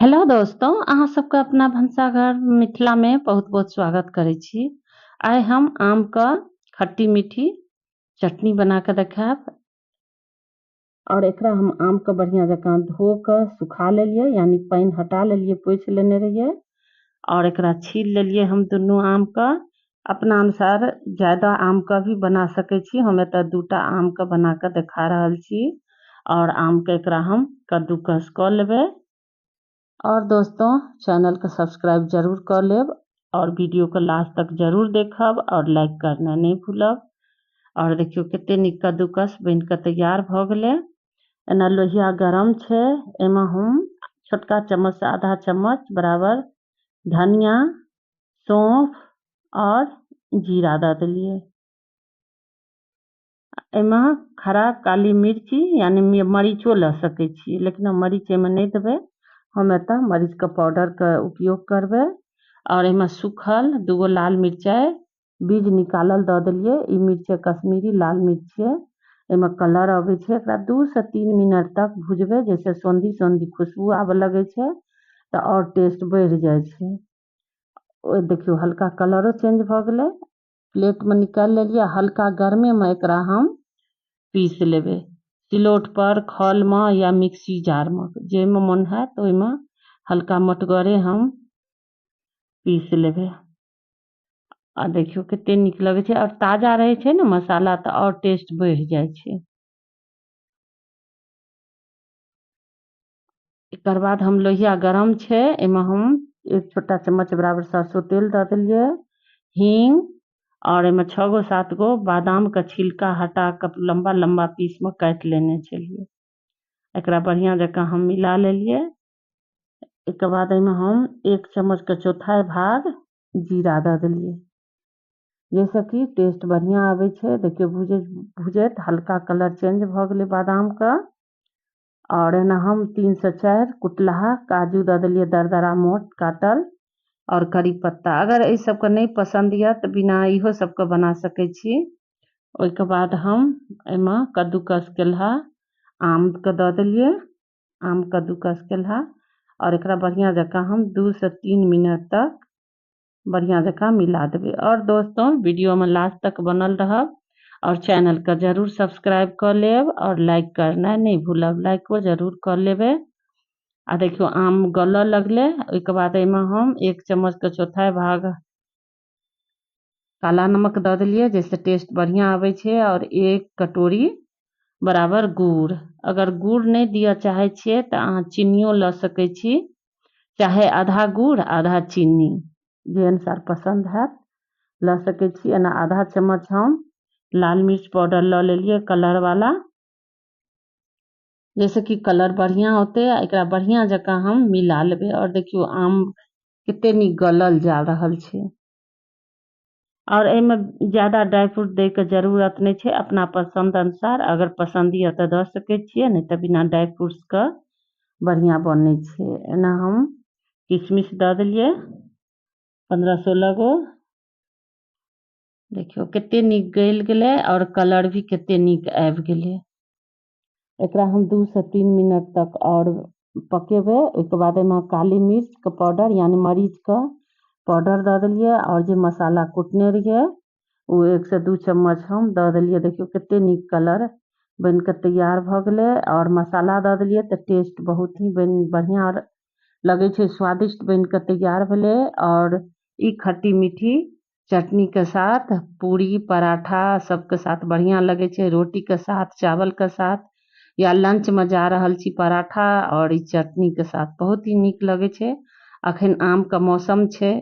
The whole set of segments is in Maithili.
हेलो दोस्तों, अहाँ सबके अपना भनसाघर मिथिला में बहुत बहुत स्वागत करै छी। आइ हम आम के खट्टी मीठी चटनी बना के देखायब। और एकरा हम आम के बढ़िया जकाँ धो के सुखा लेलियै, यानी पानि हटा लेलियै, पोछि लेने रहियै। और एकरा छील लेलियै हम दुनू आम के। अपना अनुसार ज्यादा आम के भी बना सकै छी। हम एतऽ दूटा आम के बना के देखा रहल छी। और आम के एकरा हम कद्दूकस कऽ लेबै। और दोस्तों, चैनल के सब्सक्राइब जरूर कर लेब और वीडियो के लास्ट तक जरूर देखब और लाइक करना नहीं भूलब। और देखियो कते नीक कद्दूकस बनि के तैयार भऽ गेलै। एना लोहिया गरम छै, एहिमे हम छोटका चम्मच से आधा चम्मच बराबर धनिया, सौंफ और जीरा दऽ देलियै। एहिमे खड़ा काली मिर्ची यानी मरीचो लऽ सकै छी, लेकिन हम मरीच एहिमे नहि देबै। हम एतऽ मरीचके पाउडरके उपयोग करबै। और एहिमे सूखल दूगो लाल मिरचाइ बीज निकालल दऽ देलियै। ई मिरचाइ कश्मीरी लाल मिर्च छियै, एहिमे कलर अबै छै। एकरा 2 से 3 मिनट तक भुजबै, जैसे सोंधी सोंधी खुशबू आबऽ लगै छै तऽ और टेस्ट बढ़ि जाइ छै। ओ देखियौ हल्का कलरो चेंज भऽ गेलै। प्लेटमे निकालि लेलियै। हल्का गर्मेमे एकरा हम पीस लेबै, सिलौट पर, खलमे या मिक्सी जारमे, जाहिमे मोन हैत ओहिमे हल्का मोटगरे हम पीस लेबै। आ देखियौ कते नीक लगै छै। और ताजा रहै छै ने मसाला तऽ और टेस्ट बढ़ि जाइ छै। एकर बाद हम लोहिया गरम छै, एहिमे हम 1 छोटा चम्मच बराबर सरसों तेल दऽ देलियै, हींग और एहिमे 6 गो 7 गो बादाम के छिलका हटा कऽ लम्बा लम्बा पीस में काटि लेने छलियै। एकरा बढ़िया जकाँ हम मिला लेलियै। एकर बाद एहिमे हम 1 चम्मच के चौथाई भाग जीरा दऽ देलियै, जाहिसँ कि टेस्ट बढ़िया आबै छै। देखियौ भुजैत भुजैत हल्का कलर चेंज भऽ गेलै बादाम के। और एना हम 3 से 4 कुटलहा काजू दऽ देलियै, दरदरा मोट काटल, और करी पत्ता। अगर एहि सबके नहि पसन्द यऽ तऽ बिना इहो सबके बना सकै छी। ओहिके बाद हम एहिमे कद्दूकस केलहा आमके दऽ देलियै, आम कद्दूकस केलहा। और एकरा बढ़िया जकाँ हम 2 से 3 मिनट तक बढ़िया जकाँ मिला देबै। और दोस्तों, वीडियो में लास्ट तक बनल रहब और चैनल के जरूर सब्सक्राइब कऽ लेब और लाइक करना नहीं भूलब, लाइको जरूर कऽ लेबै। आ देखियौ आम गलऽ लगलै। ओहिके बाद एहिमे हम 1 चम्मच के चौथाई भाग काला नमक दऽ देलियै, जाहिसँ टेस्ट बढ़िया आबै छै। और 1 कटोरी बराबर गुड़। अगर गुड़ नहि दिअ चाहै छियै तऽ अहाँ चीनियो लऽ सकै छी, चाहे आधा गुड़ आधा चीनी, जे अनुसार पसन्द हैत लऽ सकै छी। एना आधा चम्मच हम लाल मिर्च पाउडर लऽ लेलियै, कलर वाला, जैसे कि कलर बढ़िया होतै। आ एकरा बढ़िया जकाँ हम मिला लेबै। और देखियौ आम कते नीक गलल जा रहल छै। और एहिमे ज्यादा ड्राई फ्रूट दै के जरूरत नहि छै, अपना पसन्द अनुसार अगर पसन्द यऽ तऽ दऽ सकै छियै, नहि तऽ बिना ड्राई फ्रूट्स के बढ़िया बनै छै। एना हम किशमिश दऽ देलियै 15-16 गो। देखियौ कते नीक गलि गेलै और कलर भी कते नीक आबि गेलै। एकरा हम 2 से 3 मिनट तक और पकेबै। ओहिके बाद एहिमे काली मिर्च के पाउडर यानी मरीच के पाउडर दऽ देलियै और जे मसाला कुटने रहियै ओ 1 से 2 चम्मच हम दऽ देलियै। देखियौ कते नीक कलर बनि कऽ तैयार भऽ गेलै। और मसाला दऽ देलियै तऽ टेस्ट बहुत ही बढ़िया लगै छै, स्वादिष्ट बनि कऽ तैयार भेलै। और ई खट्टी मीठी चटनी के साथ पूरी पराठा सबके साथ बढ़िया लगै छै, रोटी के साथ, चावल के साथ, या लंच में जा रहल छी पराठा और ई चटनी के साथ बहुत ही नीक लगै छै। अखन आम के मौसम छै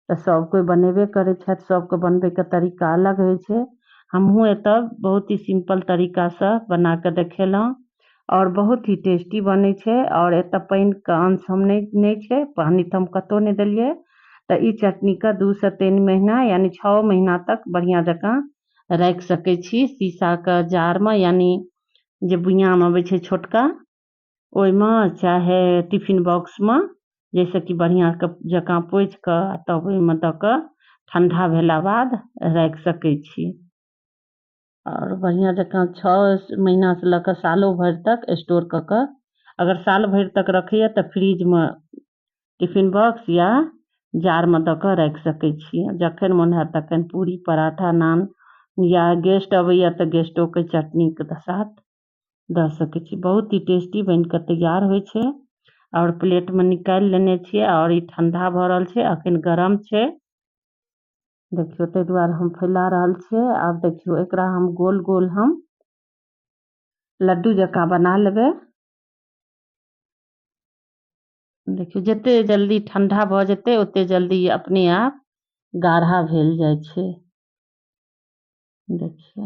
तऽ सब कोइ बनेबे करै छथि, सबके बनबै के तरीका अलग होइ छै। हमहूँ एतऽ बहुत ही सिंपल तरीका से बना के देखेलहुँ और बहुत ही टेस्टी बनै छै। और एतऽ पानि के अंश हम नहि छै, पानि तऽ हम कतहु नहि देलियै। तऽ ई चटनी के 2 से 3 महीना यानी 6 महीना तक बढ़िया जकाँ राखि सकै छी शीशा के जार में, यानी जे बुइयाम अबै छै छोटका ओहिमे, चाहे टिफिन बॉक्स में, जाहिसँ कि बढ़िया जकाँ पोछि कऽ तब ओहिमे दऽ कऽ ठंडा भेला बाद राखि सकै छी। और बढ़िया जकाँ 6 महीना से लऽ कऽ सालो भरि तक स्टोर कऽ कऽ, अगर साल भरि तक रखैया तऽ फ्रिजमे टिफिन बॉक्स या जारमे दऽ कऽ राखि सकै छी। जखन मोन हैत तखन पूरी, पराठा, नान या गेस्ट अबैया तऽ गेस्टोके चटनीके साथ दऽ सकै छी। बहुत ही टेस्टी बनि कऽ तैयार होइ छै। आओर प्लेटमे निकालि लेने छियै आओर ई ठंडा भऽ रहल छै, अखन गरम छै। देखियौ, ताहि दुआरे हम फैला रहल छियै। आब देखियौ, एकरा हम गोल गोल हम लड्डू जकाँ बना लेबै। देखियौ, जते जल्दी ठंडा भऽ जेतै ओते जल्दी अपने आप गाढ़ा भेल जाइ छै। देखियौ,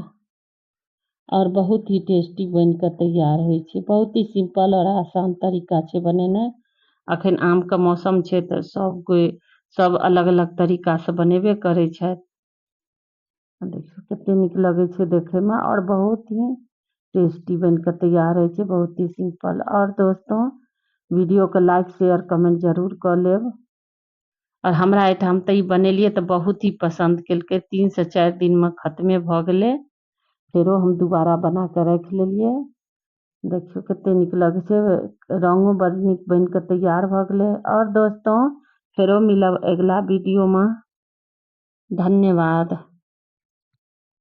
आओर बहुत ही टेस्टी बनि कऽ तैयार होइ छै। बहुत ही सिंपल आओर आसान तरीका छै बनेनाइ। अखन आमके मौसम छै तऽ सब कोइ सब अलग अलग तरीकासँ बनेबे करै छथि। देखियौ, कते नीक लगै छै देखैमे आओर बहुत ही टेस्टी बनि कऽ तैयार होइ छै, बहुत ही सिंपल। आओर दोस्तों, वीडियोके लाइक, शेयर, कमेंट जरूर कऽ लेब। आओर हमरा एहिठाम तऽ ई बनेलियै तऽ बहुत ही पसन्द केलकै। 3 से 4 दिनमे खत्मे भऽ गेलै। फेरो हम दोबारा बना कऽ राखि लेलियै। देखियौ, कते नीक लगै छै, रंगो बड़ नीक बनि कऽ तैयार भऽ गेलै। आओर दोस्तों, फेरो मिलब अगिला वीडियोमे। धन्यवाद।